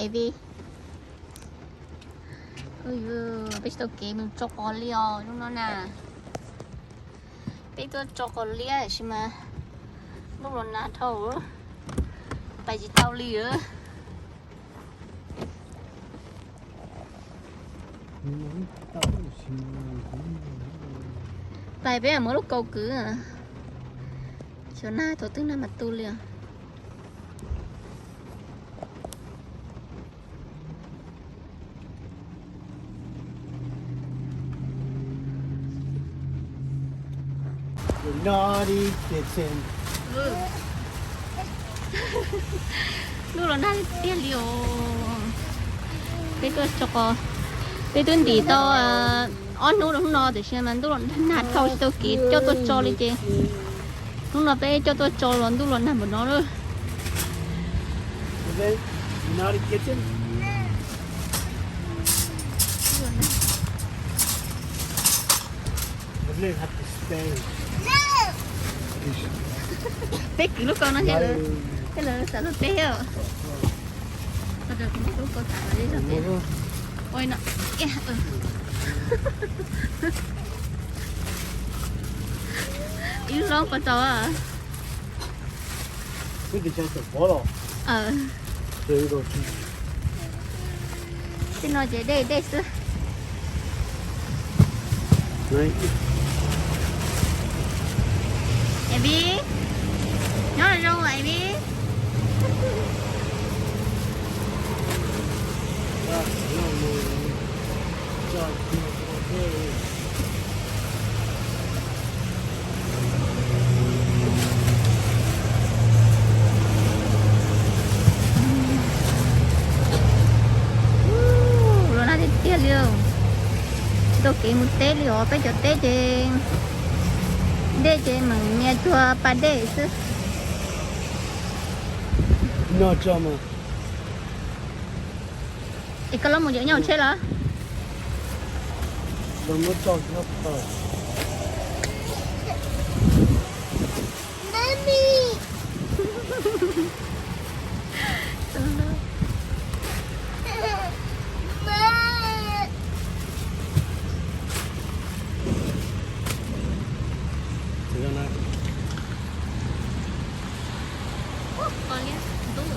Evi, peb tsis tau kev mus tso qos li os hnub no na. Peb tuaj tso qos liab tab sis mas ntuj los nag dhau, pais tsis tau li lawm. Pais peb muab lub kaus kwv, xyov nag thaum twg nag mam tu li os. Ntuj los nag tiag li os. Peb tuaj tso qos, peb twb ntim tau ob hnub rau hnub no tiam sis mas ntuj los nag dhau tsis tau kev coj tuaj tso li ces hnub no peb coj tuaj tso los ntuj los nag npaum no lawm. Peb kwv lub kaus no thiab lawv xav luag peb os. Ua no, ib lub hlob puas tau? Tej no ces dej dej xwb. Evi, nyob zoo Evi. Los nag tiag tiag li. Tsis tau kev mus teb li os, peb cov teb ces dej ces meem nyias cuag pas dej xwb. Es koj los mus nyob hauv tsheb los? Qos liab ntub.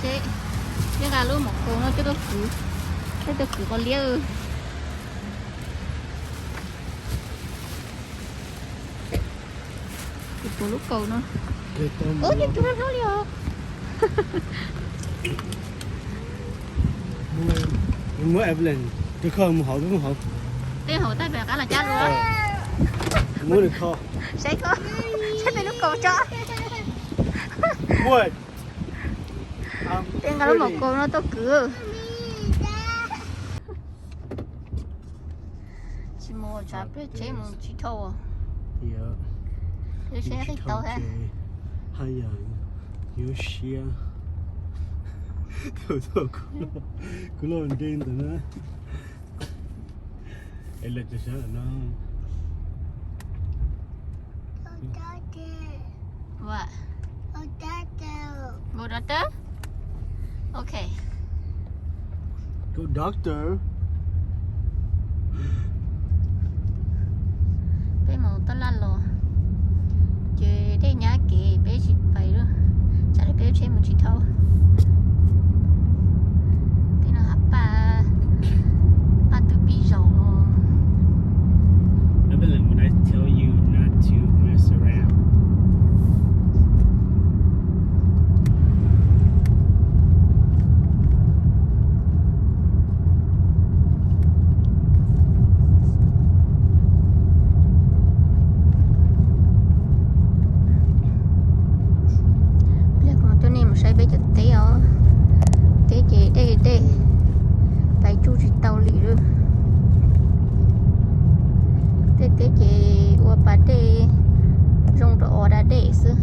Seb, nqa lub mom kaus no coj tuaj kwv, coj tuaj kwv qos liab. Kuv tuav lub kaus no. Ub, cov cua no hlob li os. Muab Evelyn, rau koj mus hauv, peb mus hauv. Peb hauv tab pem qab los cab dua. Muab nws kho. Saib koj, saib peb lub kaus tso. Peb nqa lub mom kaus no tuaj kwv. Tsis mus tsam peb tsheb mus tsis dhau. Peb tsheb qis tau thiab. Haj yam nyuaj siab. Kuv loj ntev ntawd na. Es lawv tsis sab lawm no. What? Go doctor? Okay. Go doctor. Peb mus taj laj los ces dej nyab kev peb tsis pais lawm, tsam li peb tsheb mus tsis dhau. Tej no hab paj, paj twb pib zaum. Pliag kuv coj nej mus saib peb cov teb os. Teb ces dej dej, pais tsuj tsis tau li lawm. Tej teb ces ua pas dej zoo rau os da dej xwb.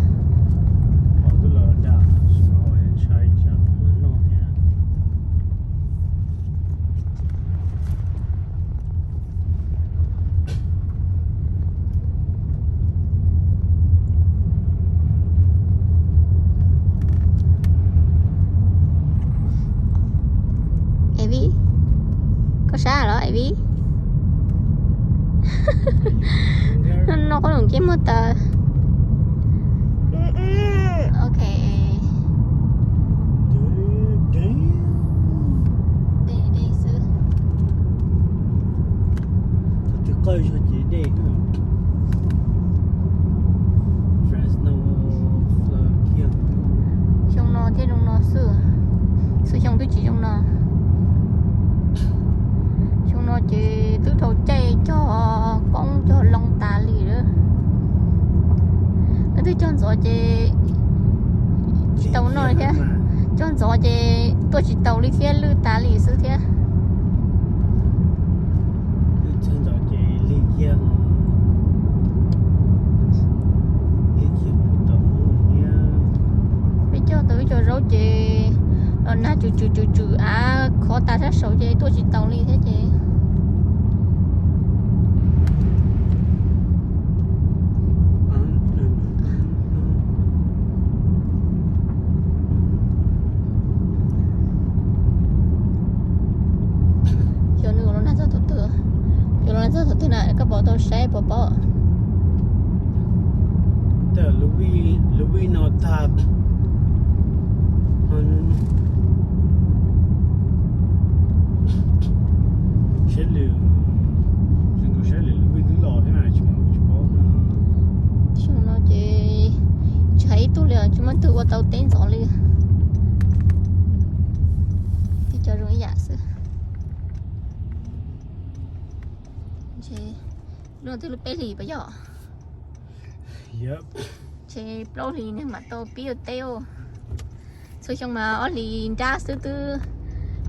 Tau. Ok. Dej, dej xwb. Tus twg qawj zog ces dej. Fresno flood kiag. Xyoo no thiab zoo no xwb, xwm xyoo twb tsis zoo no. Xyoo no ces twb dhau caij cog poob cog loo tas li lawm. Leej twg cog ntxov ces tsis tau noj li thiab, cog ntxov ces tuaj tsis taus li thiab, lwj tas li xwb thiab. Peb cog tau ib co zaub ces los nag tswm tswm tswm tswm av khov tas sab saud ces tuaj tsis taus li thiab ces. Xyov nws los nag txog thaum twg, xyov los nag txog thaum twg na, koj pom tau saib puas paub. Lub vij no tag. Saib lwm, saib lwm lub vij twb los thiab na, tsis paub. Xyoo no ces tsis hais ib tug li, tsis muaj tug ua tau teb ntxov li. Tib co zoo ib yam xwb. Ntshe lub no twb lub peb hlis puas yog? Ntshe plaub hlis neeg mam tau pib ua teb. Txhua xyoo mas ob hlis nrab xwb twb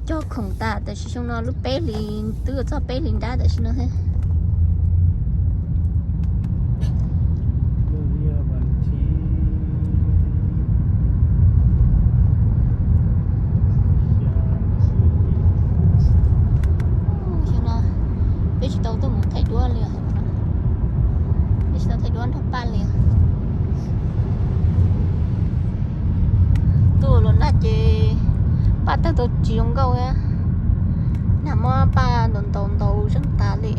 cog khoom tas, tam sim xyoo no lub peb hlis twb yuav txog peb hlis nrab tam sim no thiab. Xyoo no peb tsis tau tuaj mus thaij duab li, peb tsis tau thaij duab nrog Paj li. Tuaj los nag ces Paj tawg tau tsis zoo nkauj, nag muab Paj ntaus ntaus ntaus zeeg tas li.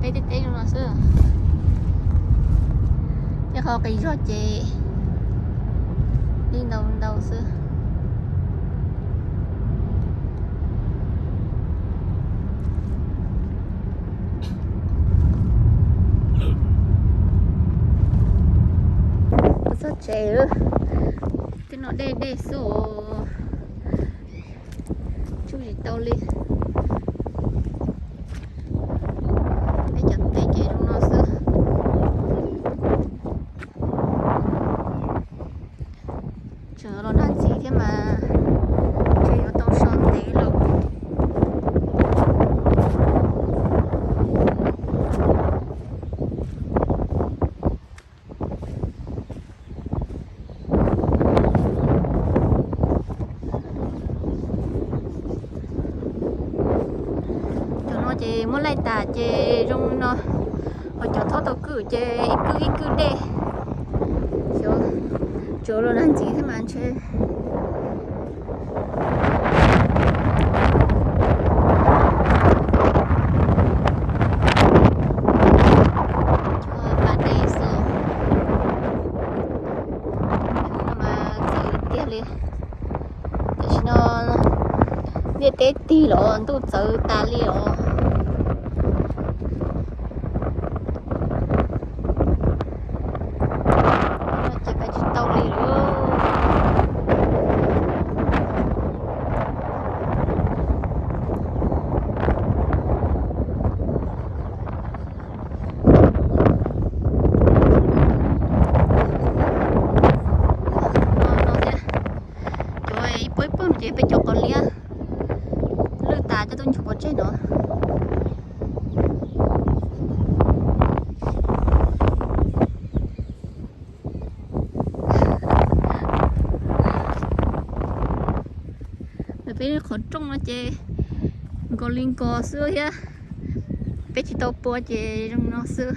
Peb tej teb zoo no xwb, tej qhov qis zog ces li ntau ntau xwb. Txog tsev, tej no dej dej xwb, tsuj tsis tau li. Peb cov teb ces zoo no xwb. Tseem los nag ntxiv thiab mas ntshe yuav tau so ntev lawm. Cov no ces muab laij tas ces zoo li no, ho cov thaub tau kwj ces ib kwj ib kwj dej. Tsuav los nag ntxiv thiab mas ntshe cov pas dej xwb. Hnub no mas txawv tiag tiag li. Tam sim no ntiaj teb tig los ntuj txawv tas li os. Ces peb tsis tau li lawm. Cov ib puag ib puag ces peb cov qos liab lwj tas coj tuaj nchuav pov tseg no. Peb qhov rooj no ces nkaus li nkaus xwb thiab, peb tsis tau pua ces zoo no xwb.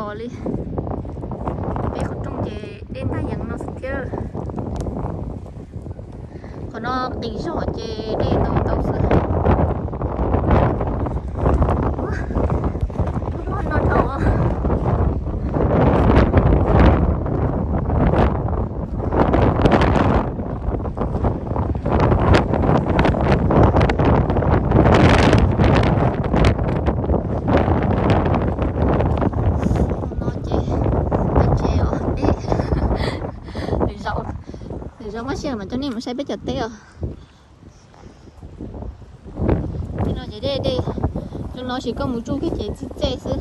Li peb qhov rooj ces dej ntag yees no xwb thiab. Qhov no qis zog ces dej tau tau xwb. Lub no dhau. No ces peb tsev os, deb. Lwm zaus, lwm zaus muab sij hawm mam coj nej mus saib peb cov teb os. Tej no ces deb deb, zoo no ces koj mus tsuj kiag ces txij txej xwb.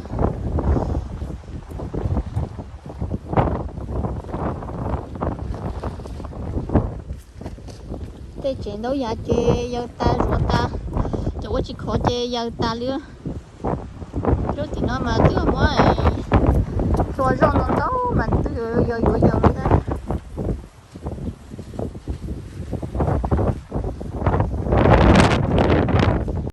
Tej tsev ntaub yav ces yaws tas zuav tas, cov ua tsis khov ces yaws tas li. Lub tim no mas twb muab hlua zoj ntau ntau mas twb yuav yuav